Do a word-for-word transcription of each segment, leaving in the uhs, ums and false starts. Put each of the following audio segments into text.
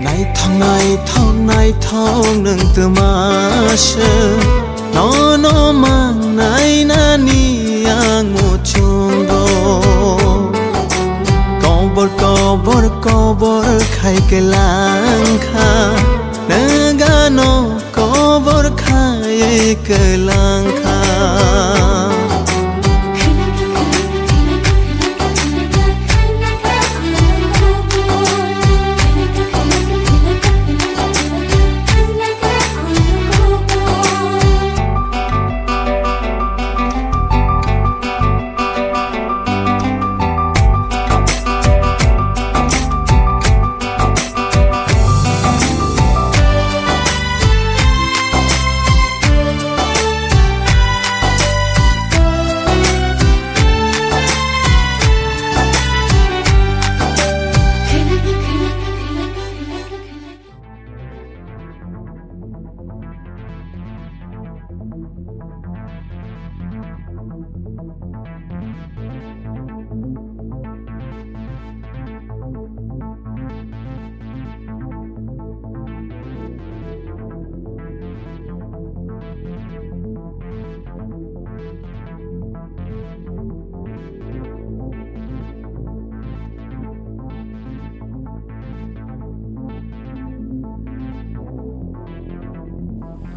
Naithok, naithok, naithok nwng twma se, nono mangnai nani ang muchungo. Kobor, kobor, kobor khai kwlangkha, nwng ano kobor khai kwlangkha.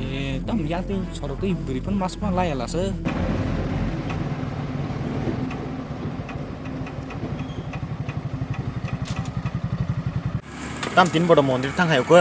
Eh, tam yang tei sorok tei bwrwi phano mas ma laya lasa. Tam tin bodo mondir thang hai ko.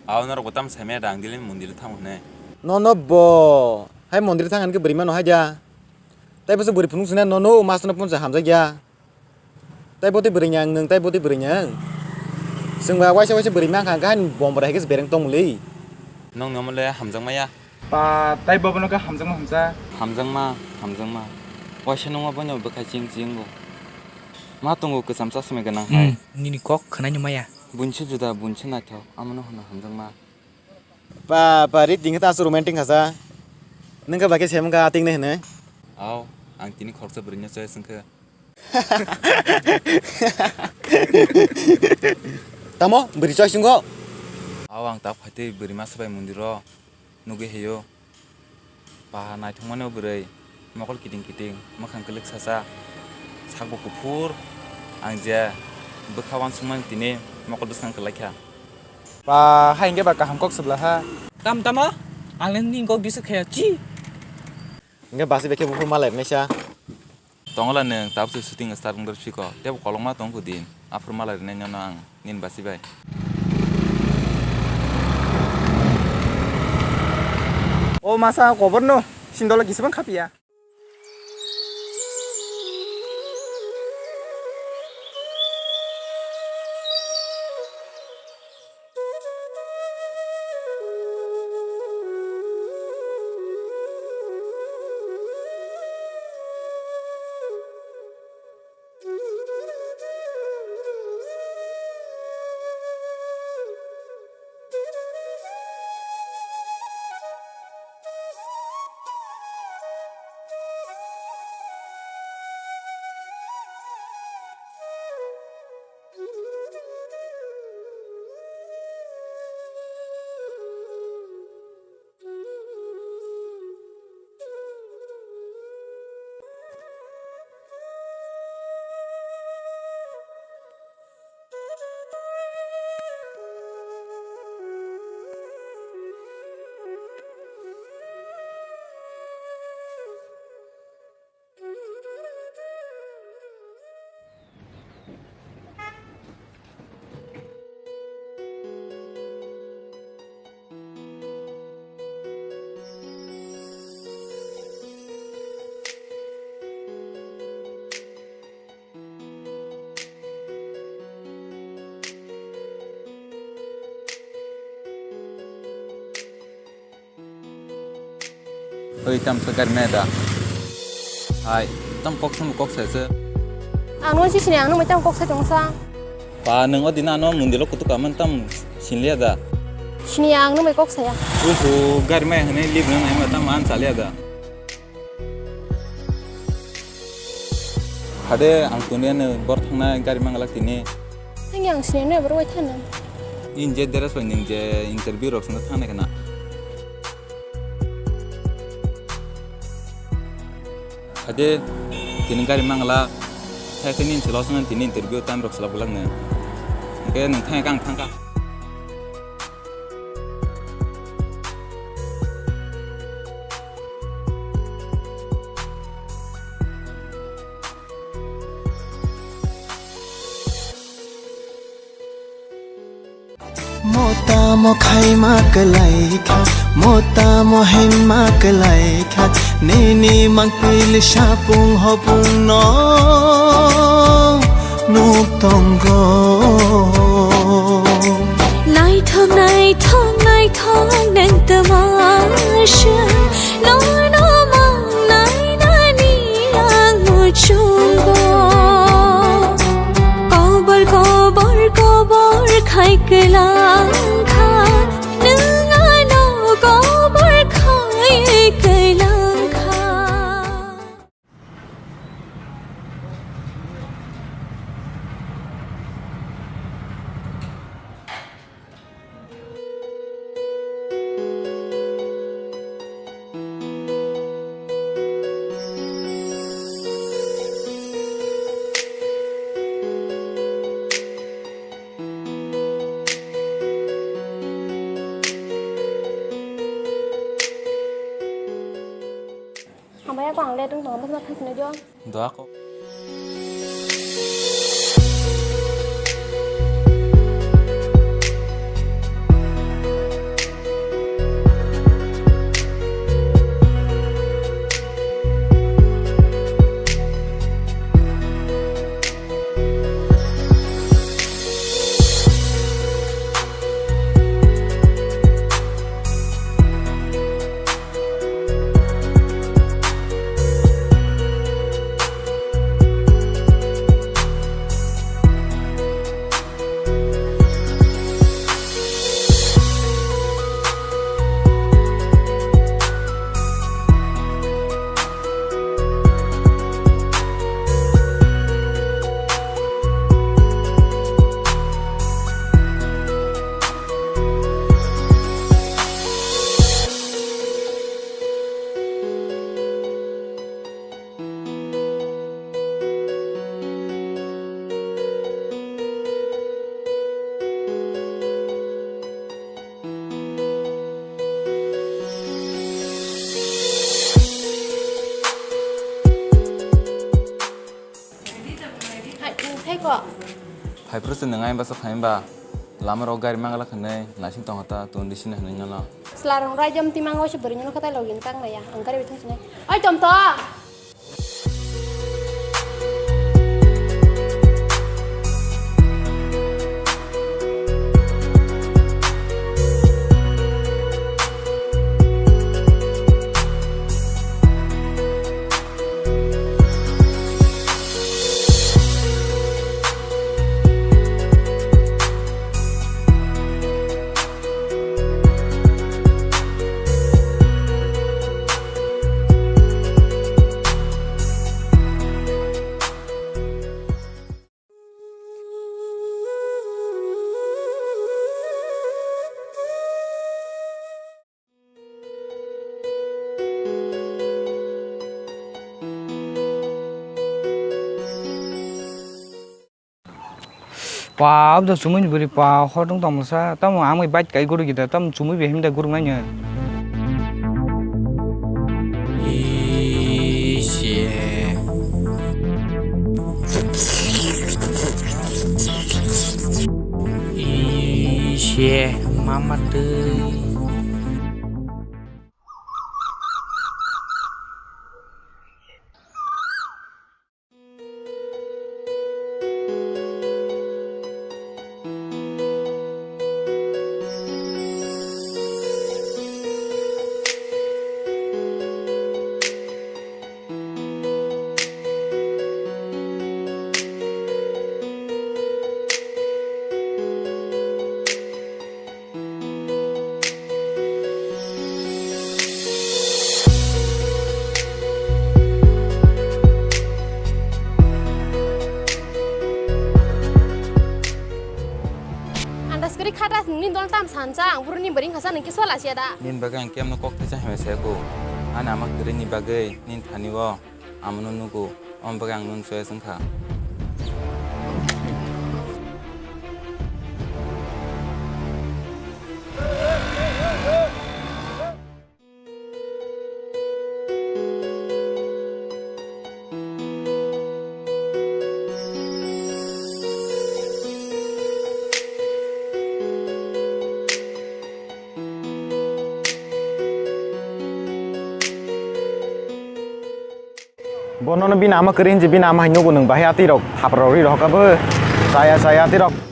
Aw norok bo tam samya dang dilin mondir thang hone. No no bo hai mondir thang han ke bwrwi mano hai dia. Tai bo se bwrwi phunuk sina no no mas no punsa hamjak ya. Tai boti bwrwi nyang nwng, tai boti bwrwi nyang. Chwng ba waisa waisa bwrwi mang kha, gahini bom bwrwi hai khe bereng tong muli. Nong namo le hamjakma ya. Pa, tai bobo no khe hamjakma hamjak. Hamjakma, hamjakma. Waisa nungma bono bwkhai ching ching bo. Ma tongo kwcham chasma gwnang hai. Hmm, nini kok khwnai ni maya. Bunse juda, bunse naithok, amo no hwno hamjakma. Pa, pa, ri tingkhe ta aswk romantic hasa. Nungkhe ba khe semkha ating ne hwno. Aw, ang tini khoroksa bwrwi no choice wngkha. Tamo bwrwi choice wngkho? Aw, ang ta phaitwi bwrwi masa bai mondir o nugwi heyo. Paha naithokmani o bwrwi, mokol kiting kiting, mwkhang kwlwk sacha, sakbo kuphur, ang je bwkha uansukmani tini mokol bwskang kwlaikha. Pa, hai hwnkhe ba kaham kok swbla ha. Tam tamo? Ang nini kok bisuk khaya chi. Hwnkhe basi bai khe buphuru malai rwnaisa. Tongla nwng tabukhe shooting star wngwi phiko, tebo kolokma tongkho din, aphuru malai rwnai nono ang nini basi bai. O masa koborno sindola kisibang khapya. Oi, tam sa gari maya da. Hai, tam kok sam kok sa se. Ang nung si sini ang nung mai tam kok sa tong sa. Pa, nung o dina ano mundilo kutuk aman tam sinliya da. Sini ang nung mai kok saya. Uhu, gari maya hene lib nang ai ma tam an saliya da. Hade ang tuni ano bor thangna gari mangalak tini. Thangya ang sinino borok bai thana. Nini je dress bai nwng je interview rok swngo thangna khna. Haide tini gari mangla, hai tini silo swngo tini interview time rok sala bulak ne. Oke nwng thangya kang thangka. Motamo khaima kwlaikha, motamo himma kwlaikha, nini mangpili sapung hopungno nuk tongo. Naithok, naithok, naithok nang twmasa, nono mangnai nani ang muchungo. Kobor, kobor, kobor khai kwlangkha, nwng ano kobor khai kwlangkha. Hambai ako ang le tong tong, bwsma thang sino jo. Doa ko. Hai, hai ko. Hai, phuru se nang ai basa phai ba. Lama rok gari mangala khanai, nasing tong hata, tun di sini hanai nala. Slarong rai jom timang o se beri nyono katai login tang naya, ang gari bithang sinai. Oi, tom to. Pa, abdo chumui ni bwrwi pa, hor dong tong masa, tamo amai bike kai guru gita, tamo chumui behim da guru manya. Ise. Ise, mama twi. Tam sansa ang buru ni bering khasa nang kiswa lasia da. Nin bagwi ang kemno kok thaisa hemai saya ko. Ani ama kwrwi ni bagwi nin thani o amono nugo. Om bagwi ang nun choice wngkha. Bono no bini ama kwrwi hinwi bini ama hai nugo nwng bahai atwi rok hapra rok ri rok kha bo. Chaya chaya atwi rok.